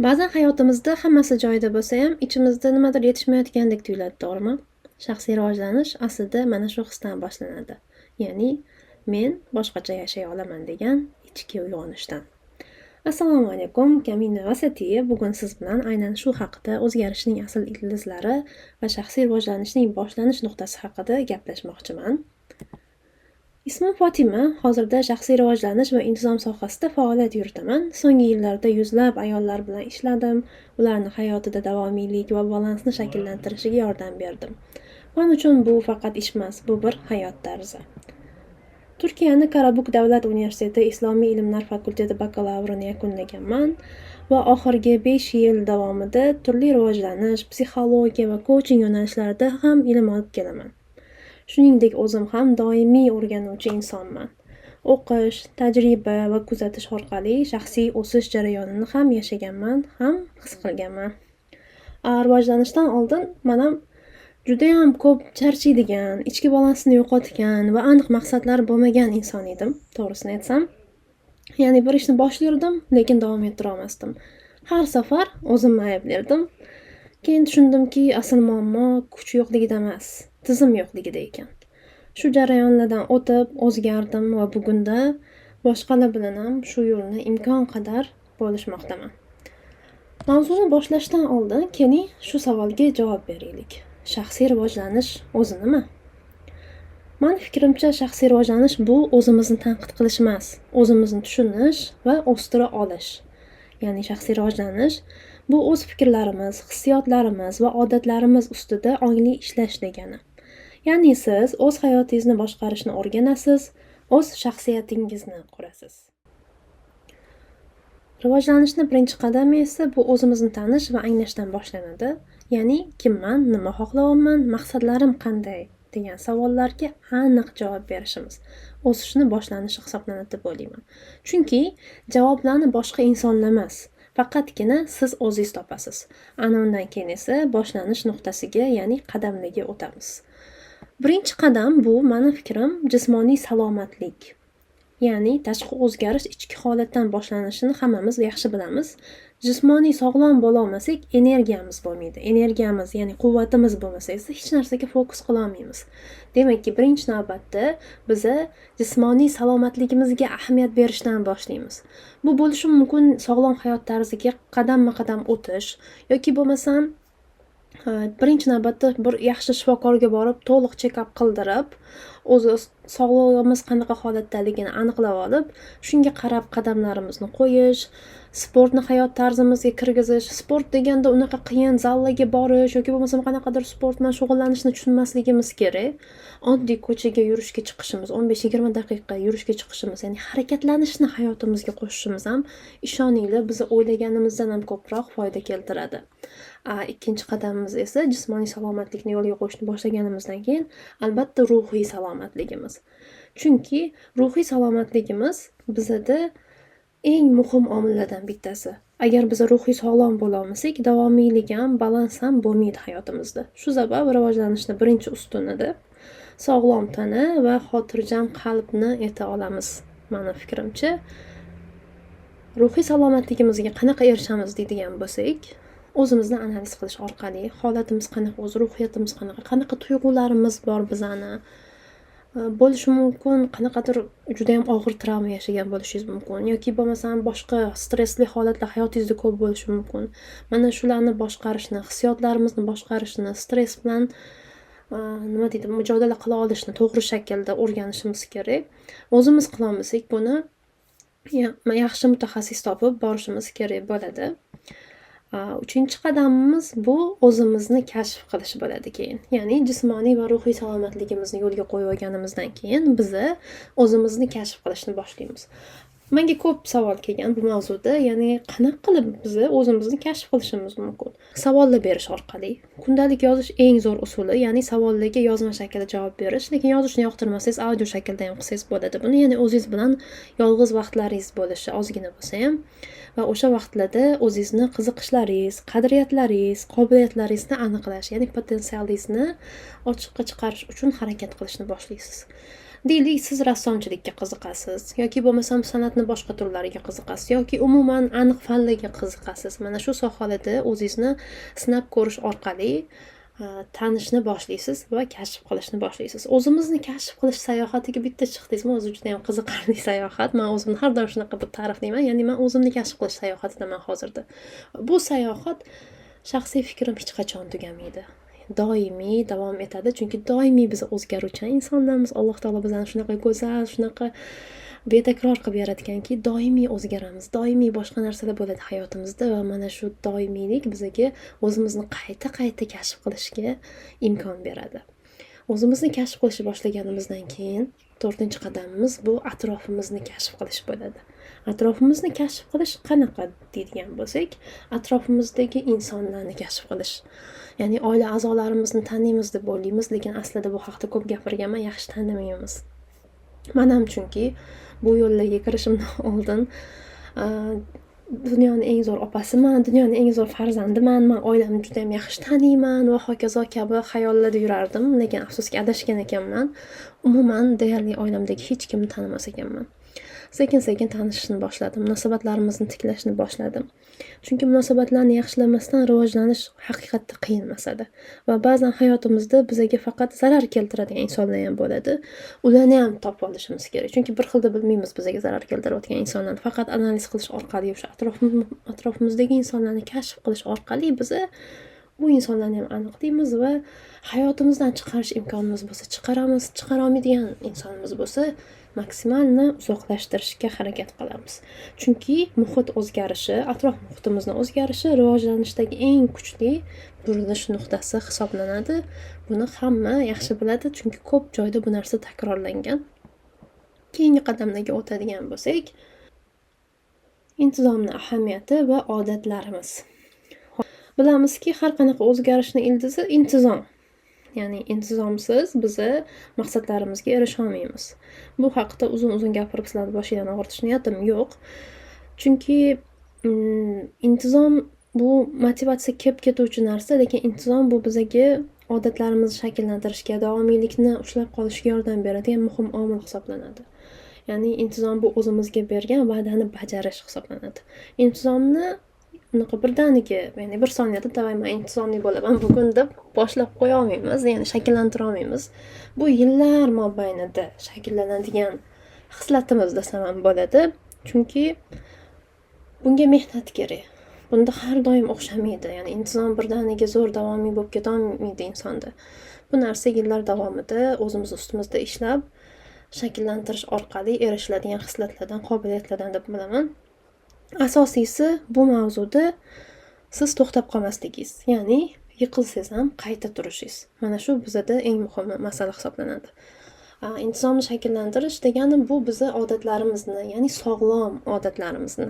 Ba'zan hayotimizda hammasi joyida bo'lsa ham, ichimizda nimadir yetishmayotgandek tuyuladi, to'g'rimi? Shaxsiy rivojlanish aslida mana shu hisdan boshlanadi. Ya'ni men boshqacha yashay olaman degan ichki uyg'onishdan. Assalomu alaykum, Kamina Vasatiya. Bugun siz bilan aynan shu haqida, o'zgarishning asl ildizlari va shaxsiy rivojlanishning boshlanish nuqtasi haqida gaplashmoqchiman. Ismim Fotima. Hozirda shaxsiy rivojlanish va intizom sohasida faoliyat yuritaman. So'nggi yillarda yuzlab ayollar bilan ishladim, ularni hayotida davomiylik va balansni shakllantirishiga yordam berdim. Man uchun bu faqat ish emas, bu bir hayot tarzi. Turkiyani Karabuk davlat universiteti Islomiy ilmlar fakulteti bakalavrini yakunlaganman va oxirgi 5 yil davomida turli rivojlanish, psixologiya va kouching yo'nalishlarida ham ilm olib kelaman. Shuningdek, o'zim ham doimiy o'rganuvchi insonman. O'qish, tajriba va kuzatish orqali shaxsiy o'sish jarayonini ham yashaganman, ham his qilganman. Rivojlanishdan oldin man ham judayam ko'p charchaydigan, ichki balansini yo'qotgan va aniq maqsadlari bo'lmagan inson edim, to'g'risini aytsam. Ya'ni bir ishni boshlardim, lekin davom ettira olmasdim. Har safar o'zimni ayblardim. Keyin tushundimki, asl muammo kuch yo'qligida emas, tizim yo'qligida ekan. Shu jarayonlardan o'tib, o'zgardim va bugunda boshqalar bilan ham shu yo'lni imkon qadar bo'lishmoqdaman. Mavzuni boshlashdan oldin keling, shu savolga javob beraylik. Shaxsiy rivojlanish o'zi nima? Mani fikrimcha, shaxsiy rivojlanish bu o'zimizni tanqid qilish emas, o'zimizni tushunish va o'stira olish. Ya'ni shaxsiy rivojlanish bu o'z fikrlarimiz, hissiyotlarimiz va odatlarimiz ustida ongli ishlash degani. Ya'ni siz o'z hayotingizni boshqarishni o'rganasiz, o'z shaxsiyatingizni qurasiz. Rivojlanishni birinchi qadami esa bu o'zimizni tanish va anglashdan boshlanadi. Ya'ni kimman, nima xohlayapman, maqsadlarim qanday degan savollarga aniq javob berishimiz o'sishni boshlanishi hisoblanadi deb o'ylayman. Chunki javoblarni boshqa insonlar emas, faqatgina siz o'zingiz topasiz. Ana undan keyin esa boshlanish nuqtasiga, ya'ni qadamlarga o'tamiz. Birinchi qadam bu, mani fikrim, jismoniy salomatlik. Ya'ni tashqi o'zgarish ichki holatdan boshlanishini hammamiz yaxshi bilamiz. Jismoniy sog'lom bo'la olmasak, energiyamiz bo'lmaydi. Energiyamiz, ya'ni quvvatimiz bo'lmasa esa hech narsaga fokus qila olmaymiz. Demakki, birinchi navbatda biza jismoniy salomatligimizga ahamiyat berishdan boshlaymiz. Bu bo'lishi mumkin sog'lom hayot tarziga qadamma-qadam o'tish yoki bo'lmasam birinchi navbatda bir yaxshi shifokorga borib, to'liq check-up qildirib, o'zi sog'lig'imiz qanaqa holatdaligini aniqlab olib, shunga qarab qadamlarimizni qo'yish, sportni hayot tarzimizga kirgizish. Sport deganda unaqa qiyin zallarga borish yoki bo'lmasam qanaqadir sport bilan shug'ullanishni tushunmasligimiz kerak. Oddiy ko'chaga yurishga chiqishimiz, 15-20 daqiqa yurishga chiqishimiz, ya'ni harakatlanishni hayotimizga qo'shishimiz ham, ishoninglar, bizni o'ylaganimizdan ham ko'proq foyda keltiradi. Ikkinchi qadamimiz esa jismoniy salomatlikni yo'lga qo'yishni boshlaganimizdan keyin albatta ruhiy salomatligimiz. Chunki ruhiy salomatligimiz bizada eng muhim omillardan bittasi. Agar biz ruhiy sog'lom bo'la olmasak, davomiylik ham, balans ham bo'lmaydi hayotimizda. Shu sabab rivojlanishni birinchi ustuni deb sog'lom tana va xotirjam qalbni ayta olamiz, mani fikrimcha. Ruhiy salomatligimizga qanaqa erishamiz deydigan bo'lsak, o'zimizni analiz qilish orqali holatimiz qanaqa, o'zi ruhiyatimiz qanaqa, qanaqa tuyg'ularimiz bor bizani. Bo'lishi mumkin qanaqadir judayam og'ir travma yashagan bo'lishingiz mumkin yoki bo'lmasam boshqa stressli holatlar hayotingizda ko'p bo'lishi mumkin. Mana shularni boshqarishni, hissiyotlarimizni boshqarishni, stress bilan nima deydi, mujodala qila olishni to'g'ri shaklda o'rganishimiz kerak. O'zimiz qilolmasak, buni yaxshi mutaxassis topib borishimiz kerak bo'ladi. Uchinchi qadamimiz bu o'zimizni kashf qilish bo'ladi keyin. Ya'ni jismoniy va ruhiy salomatligimizni yo'lga qo'yib olganimizdan keyin biza o'zimizni kashf qilishni boshlaymiz. Menga ko'p savol kelgan bu mavzuda, ya'ni qanaqa qilib biza o'zimizni kashf qilishimiz mumkin? Savollar berish orqali. Kundalik yozish eng zo'r usuli, ya'ni savollarga yozma shaklda javob berish, lekin yozishni yoqtirmasangiz audio shaklda ham qilsangiz bo'ladi buni. Ya'ni o'zingiz bilan yolg'iz vaqtlaringiz bo'lishi ozgina bo'lsa ham va o'sha vaqtlarda o'zingizni qiziqishlaringiz, qadriyatlaringiz, qobiliyatlaringizni aniqlash, ya'ni potensialingizni ochiqqa chiqarish uchun harakat qilishni boshlaysiz. Deylik, siz rassomchilikka qiziqasiz yoki bo'lmasam san'atni boshqa turlariga qiziqasiz yoki umuman aniq fanlarga qiziqasiz. Mana shu sohalarda o'zingizni sinab ko'rish orqali tanishni boshlaysiz va kashf qilishni boshlaysiz. O'zimizni kashf qilish sayohatiga bitta chiqdingizmi, o'zi juda ham qiziqarli sayohat. Man o'zimni har doim shunaqa deb ta'riflayman. Ya'ni man o'zimni kashf qilish sayohatidaman hozirda. Bu sayohat, shaxsiy fikrim, hech qachon tugamaydi. Doimiy davom etadi, chunki doimiy biz o'zgaruvchan insonlarmiz. Alloh taolo bizani shunaqa go'zal, shunaqa betakror qilib yaratganki, doimiy o'zgaramiz, doimiy boshqa narsalar bo'ladi hayotimizda va mana shu doimiylik bizaga o'zimizni qayta-qayta kashf qilishga imkon beradi. O'zimizni kashf qilishni boshlaganimizdan keyin to'rtinchi qadamimiz bu atrofimizni kashf qilish bo'ladi. Atrofimizni kashf qilish qanaqa deydigan bo'lsak, atrofimizdagi insonlarni kashf qilish. Ya'ni oila a'zolarimizni taniymiz deb o'ylaymiz, lekin aslida bu haqda ko'p gapirganman, yaxshi tanimaymiz. Man ham chunki bu yo'llarga kirishimdan oldin dunyoni eng zo'r opasiman, dunyoni eng zo'r farzandiman, man oilamni juda ham yaxshi taniyman va hokazo kabi xayollarda yurardim, lekin afsuski adashgan ekanman. Umuman deyarli oilamdagi hech kimni tanimas ekanman. Sekin-sekin tanishishni boshladim, munosabatlarimizni tiklashni boshladim. Chunki munosabatlarni yaxshilamasdan rivojlanish haqiqatda qiyin masala. Va ba'zan hayotimizda bizaga faqat zarar keltiradigan insonlar ham bo'ladi. Ularni ham topib olishimiz kerak. Chunki bir xilda bilmaymiz bizaga zarar keltirayotgan insonlarni. Faqat analiz qilish orqali, o'sha atrofimizdagi insonlarni kashf qilish orqali biza u insonlarni ham aniqlaymiz va hayotimizdan chiqarish imkonimiz bo'lsa chiqaramiz, chiqara olmaydigan insonimiz bo'lsa maksimalni uzoqlashtirishga harakat qilamiz. Chunki muhit o'zgarishi, atrof muhitimizni o'zgarishi rivojlanishdagi eng kuchli burilish nuqtasi hisoblanadi. Buni hamma yaxshi biladi, chunki ko'p joyda bu narsa takrorlangan. Keyingi qadamlarga o'tadigan bo'lsak, intizomni ahamiyati va odatlarimiz. Bilamizki, har qanaqa o'zgarishni ildizi intizom. Ya'ni intizomsiz biza maqsadlarimizga erisha olmaymiz. Bu haqda uzun-uzun gapirib sizlarni boshinglarni og'ritish niyatim yo'q. Chunki intizom bu motivatsiya kelib ketuvchi narsa, lekin intizom bu bizaga odatlarimizni shakllantirishga, davomiylikni ushlab qolishga yordam beradigan muhim omil hisoblanadi. Ya'ni intizom bu o'zimizga bergan va'dani bajarish hisoblanadi. Intizomni unaqa birdaniga, ya'ni bir soniyada "Давай, man intizomli bo'laman bugun" deb boshlab qo'ya olmaymiz, ya'ni shakllantira olmaymiz. Bu yillar mobaynida shakllanadigan xislatimiz desam ham bo'ladi. Chunki bunga mehnat kerak. Bunda har doim o'xshamaydi. Ya'ni intizom birdaniga zo'r davomiy bo'lib ketolmaydi insonda. Bu narsa yillar davomida o'zimiz ustimizda ishlab, shakllantirish orqali erishiladigan xislatlardan, qobiliyatlardan deb bilaman. Asosiysi bu mavzuda siz to'xtab qolmasligingiz, ya'ni yiqilsangiz ham qayta turishingiz. Mana shu bizada eng muhim masala hisoblanadi. Intizomni shakllantirish degani bu bizni odatlarimizni, ya'ni sog'lom odatlarimizni.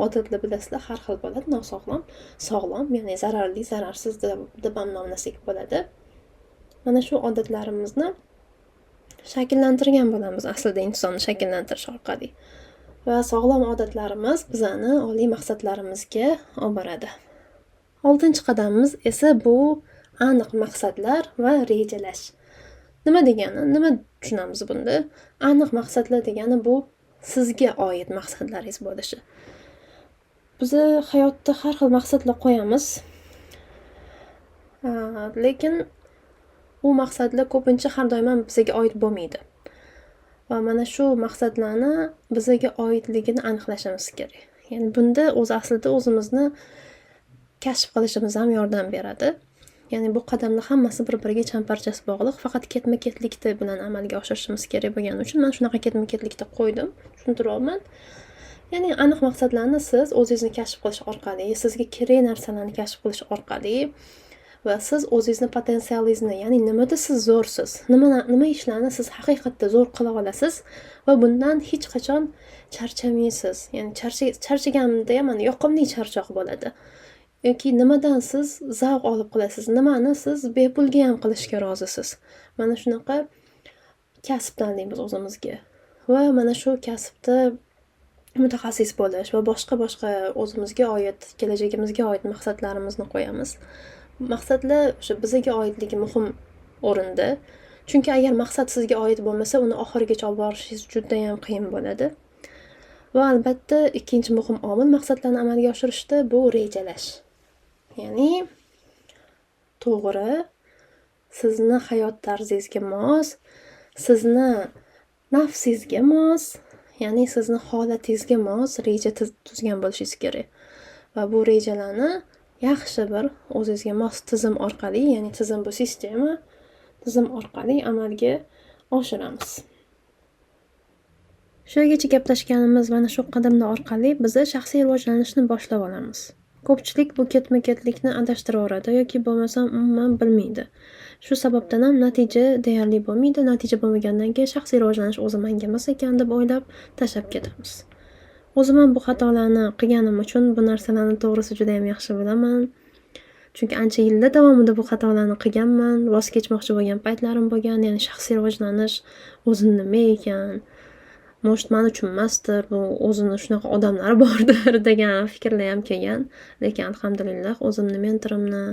Odatlar, bilasizlar, har xil bo'ladi, nosog'lom, sog'lom, ya'ni zararli, zararsiz deb ham nomlasak bo'ladi. Mana shu odatlarimizni shakllantirgan bo'lamiz aslida intizomni shakllantirish orqali. Va sog'lom odatlarimiz bizani oliy maqsadlarimizga olib boradi. Oltinchi qadamimiz esa bu aniq maqsadlar va rejalash. Nima degani? Nima tushunamiz bunda? Aniq maqsadlar degani bu sizga oid maqsadlaringiz bo'lishi. Biz hayotda har xil maqsadlar qo'yamiz. Lekin u maqsadlar ko'pincha har doim ham bizga oid bo'lmaydi. Va mana shu maqsadlarni bizga oidligini aniqlashimiz kerak. Ya'ni bunda o'zi aslida o'zimizni kashf qilishimiz ham yordam beradi. Ya'ni bu qadamlar hammasi bir-biriga chambarchas bog'liq, faqat ketma-ketlikda bilan amalga oshirishimiz kerak bo'lgani uchun man shunaqa ketma-ketlikda qo'ydim, tushuntiryapman. Ya'ni aniq maqsadlarni siz o'zingizni kashf qilish orqali, sizga kerak narsalarni kashf qilish orqali va siz o'zingizni potensialingizni, ya'ni nimada siz zo'rsiz, nima ishlarni siz haqiqatda zo'r qila olasiz va bundan hech qachon charchamaysiz. Ya'ni charchaganimda ham mana yoqimli charchoq bo'ladi. Yoki nimadan siz zavq olib qilasiz, nimani siz bepulga ham qilishga rozisiz. Mana shunaqa kasb tanlaymiz o'zimizga va mana shu kasbda mutaxassis bo'lish va boshqa-boshqa o'zimizga oid, kelajagimizga oid maqsadlarimizni qo'yamiz. Maqsadlar o'sha bizga oidligi muhim o'rinda. Chunki agar maqsad sizga oid bo'lmasa, uni oxirigacha olib borishingiz judayam qiyin bo'ladi. Va albatta ikkinchi muhim omil maqsadlarni amalga oshirishda bu rejalash. Ya'ni to'g'ri, sizni hayot tarzingizga mos, sizni nafsingizga mos, ya'ni sizni holatingizga mos reja tuzgan bo'lishingiz kerak. Va bu rejalarni yaxshi bir o'zingizga mos tizim orqali, ya'ni tizim bu sistema, tizim orqali amalga oshiramiz. Shu yergacha gaplashganimiz mana shu qadamlar orqali biz shaxsiy rivojlanishni boshlab olamiz. Ko'pchilik bu ketma-ketlikni adashtiraveradi yoki bo'lmasam umuman bilmaydi. Shu sababdan ham natija deyarli bo'lmaydi. Natija bo'lmagandan keyin shaxsiy rivojlanish o'zi menga emas ekan deb o'ylab tashlab ketamiz. O'zim ham bu xatolarni qilganim uchun bu narsalarni to'g'risi juda ham yaxshi bilaman. Chunki ancha yillar davomida bu xatolarni qilganman, voz kechmoqchi bo'lgan paytlarim bo'lgan, ya'ni shaxsiy rivojlanish o'zi nima ekan, может man uchun emasdir, bu o'zini shunaqa odamlari bordir degan fikrlar ham kelgan. Lekin alhamdulillah o'zimni mentorimni,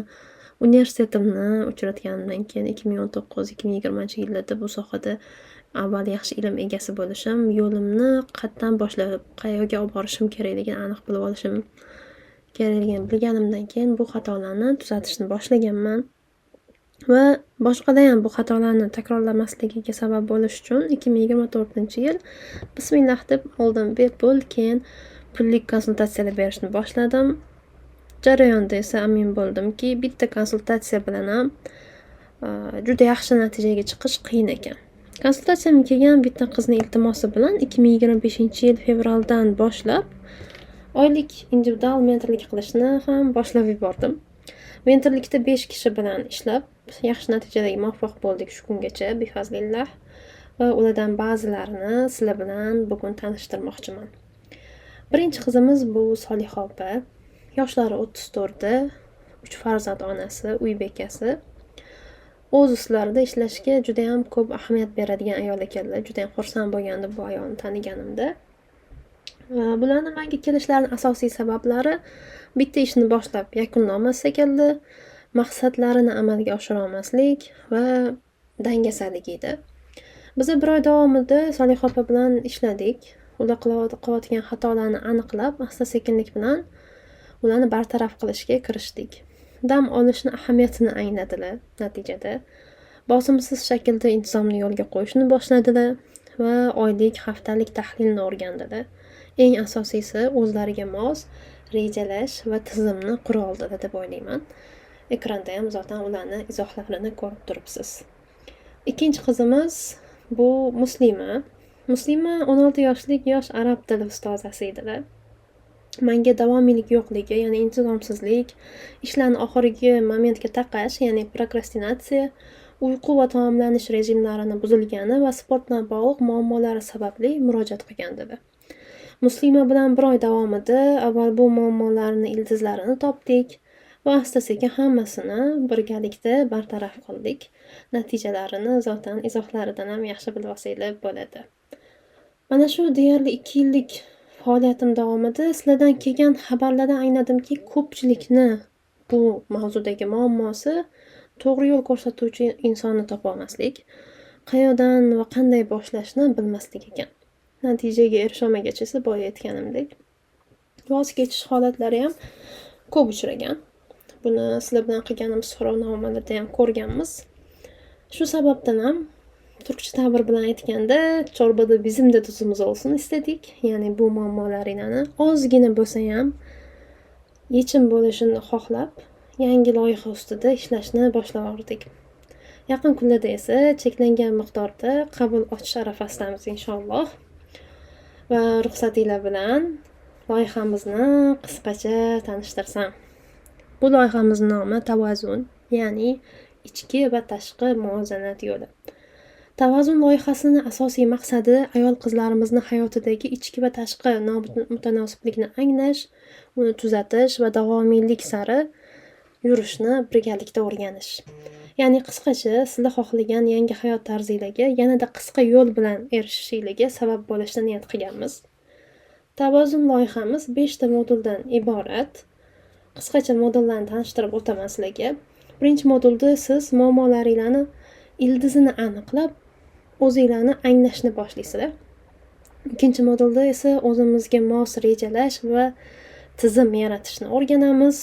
universitetimni uchratganimdan keyin 2019-2020 yillarda bu sohada avval yaxshi ilm egasi bo'lishim, yo'limni qayerdan boshlab qayerga olib borishim kerakligini aniq bilib olishim kerakligini bilganimdan keyin bu xatolarni tuzatishni boshlaganman. Va boshqalar ham bu xatolarni takrorlamasligiga sabab bo'lish uchun 2024-yil bismillah deb oldin bepul, keyin pullik konsultatsiyalar berishni boshladim. Jarayonda esa amin bo'ldimki, bitta konsultatsiya bilan ham juda yaxshi natijaga chiqish qiyin ekan. Konsultatsiyamga kelgan bitta qizni iltimosi bilan 2025-yil fevraldan boshlab oylik individual mentorlik qilishni ham boshlab yubordim. Mentorlikda 5 kishi bilan ishlab, yaxshi natijalarga muvaffaq bo'ldik shu kungacha, bifazlillah. Va ulardan ba'zilarini sizlar bilan bugun tanishtirmoqchiman. Birinchi qizimiz bu Soliha opa. Yoshlari 34da, 3 farzand onasi, uy bekasi. O'z ustlarida ishlashga juda ham ko'p ahamiyat beradigan ayol ekanlar. Juda ham xursand bo'lgandim bu ayolni taniganimda. Bularni menga kelishlarining asosiy sabablari bitta ishni boshlab yakunlolmas ekanlar, maqsadlarini amalga oshira olmaslik va dangasalik edi. Biz bir oy davomida Soliha opa bilan ishladik. Ular qilayotgan xatolarni aniqlab, asta-sekinlik bilan ularni bartaraf qilishga kirishdik. Dam olishni ahamiyatini angladilar natijada. Bosimsiz shaklda intizomni yo'lga qo'yishni boshladilar va oylik, haftalik tahlilni o'rgandilar. Eng asosiysi o'zlariga mos rejalash va tizimni qura oldilar deb o'ylayman. Ekranda ham zaten ularni izohlarini ko'rib turibsiz. Ikkinchi qizimiz bu Muslima. Muslima 16 yoshlik yosh arab tili ustozasi edilar. Menga davomiylik yo'qligi, ya'ni intizomsizlik, ishlarni oxirgi momentga taqash, ya'ni prokrastinatsiya, uyqu va taomlanish rejimlarini buzilgani va sport bilan bog'liq muammolari sababli murojaat qilgandilar. Muslima bilan bir oy davomida avval bu muammolarni ildizlarini topdik va asta-sekin hammasini birgalikda bartaraf qildik. Natijalarini zaten izohlaridan ham yaxshi bilib olsanglar bo'ladi. Mana shu deyarli 2 yillik faoliyatim davomida sizlardan kelgan xabarlardan angladimki, ko'pchilikni bu mavzudagi muammosi to'g'ri yo'l ko'rsatuvchi insonni topa olmaslik, qayoqdan va qanday boshlashni bilmaslik ekan. Natijaga erisholmagach esa boya aytganimdek, voz kechish holatlari ham ko'p uchragan. Buni sizlar bilan qilganimiz so'rovnomalarda ham ko'rganmiz. Shu sababdan ham turkcha ta'bir bilan aytganda, çorbada bizim de tuzumuz olsun istadik. Ya'ni bu muammolaringlarni ozgina bo'lsa ham yechim bo'lishini xohlab, yangi loyiha ustida ishlashni boshlavordik. Yaqin kunlarda esa cheklangan miqdorda qabul ochish arafasidamiz inshaalloh. Va ruxsatinglar bilan loyihamizni qisqacha tanishtirsam. Bu loyihamiz nomi Tavazun, ya'ni ichki va tashqi muvozanat yo'li. Tavazun loyihasini asosiy maqsadi ayol qizlarimizni hayotidagi ichki va tashqi mutanosiblikni anglash, uni tuzatish va davomiylik sari yurishni birgalikda o'rganish. Ya'ni qisqacha sizlar xohlagan yangi hayot tarzingizga yanada qisqa yo'l bilan erishishingizga sabab bo'lishni niyat qilganmiz. Tavazun loyihamiz 5 ta moduldan iborat. Qisqacha modullarni tanishtirib o'taman sizlarga. Birinchi modulda siz muammolaringizni ildizini aniqlab, o'zinglarni anglashni boshlaysizlar. Ikkinchi modulda esa o'zimizga mos rejalash va tizim yaratishni o'rganamiz.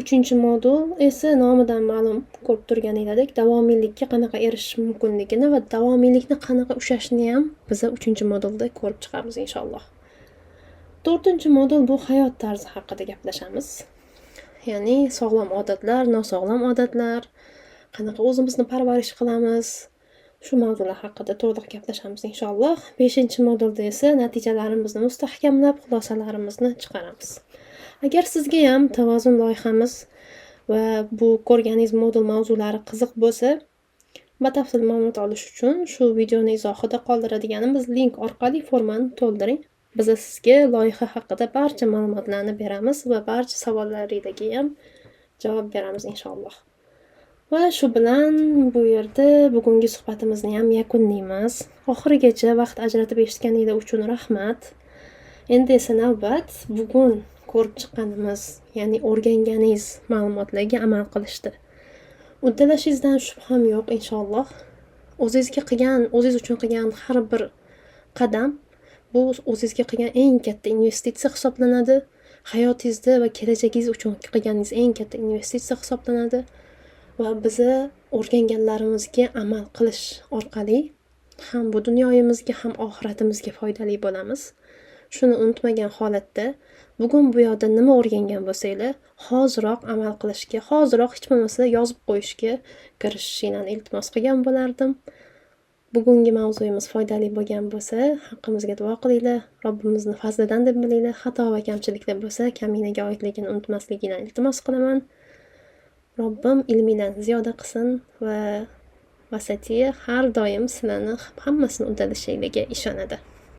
Uchinchi modul esa nomidan ma'lum ko'rib turganinglardek davomiylikka qanaqa erishish mumkinligini va davomiylikni qanaqa ushlashni ham biza uchinchi modulda ko'rib chiqamiz inshaalloh. To'rtinchi modul bu hayot tarzi haqida gaplashamiz. Ya'ni sog'lom odatlar, nosog'lom odatlar, qanaqa o'zimizni parvarish qilamiz, shu mavzular haqida to'liq gaplashamiz inshaalloh. Beshinchi modulda esa natijalarimizni mustahkamlab, xulosalarimizni chiqaramiz. Agar sizga ham tavozun loyihamiz va bu ko'rganingiz modul mavzulari qiziq bo'lsa, batafsil ma'lumot olish uchun shu videoni izohida qoldiradiganimiz link orqali formani to'ldiring. Biz sizga loyiha haqida barcha ma'lumotlarni beramiz va barcha savollaringizga ham javob beramiz inshaalloh. Va shu bilan bu yerda bugungi suhbatimizni ham yakunlaymiz. Oxirigacha vaqt ajratib eshitganinglar uchun rahmat. Endi esa navbat bugun ko'rib chiqqanimiz, ya'ni o'rganganingiz ma'lumotlarga amal qilishda. Uddalashingizdan shubham yo'q inshaalloh. O'zingizga qilgan, o'zingiz uchun qilgan har bir qadam bu o'zingizga qilgan eng katta investitsiya hisoblanadi. Hayotingizda va kelajagingiz uchun qilganingiz eng katta investitsiya hisoblanadi. Va biza o'rganganlarimizga amal qilish orqali ham bu dunyoyimizga, ham oxiratimizga foydali bo'lamiz. Shuni unutmagan holatda bugun bu yoqda nima o'rgangan bo'lsanglar, hoziroq amal qilishga, hoziroq hech bo'lmasa yozib qo'yishga kirishishinglarni iltimos qilgan bo'lardim. Bugungi mavzuyimiz foydali bo'lgan bo'lsa, haqqimizga duo qilinglar, Robbimizni fazlidan deb bilinglar. Xato va kamchiliklar bo'lsa, kaminaga oidligini unutmasliginglarni iltimos qilaman. Robbim ilminglarni ziyoda qilsin va vasatiya har doim sizlarni hammasini uddalashinglarga ishonadi.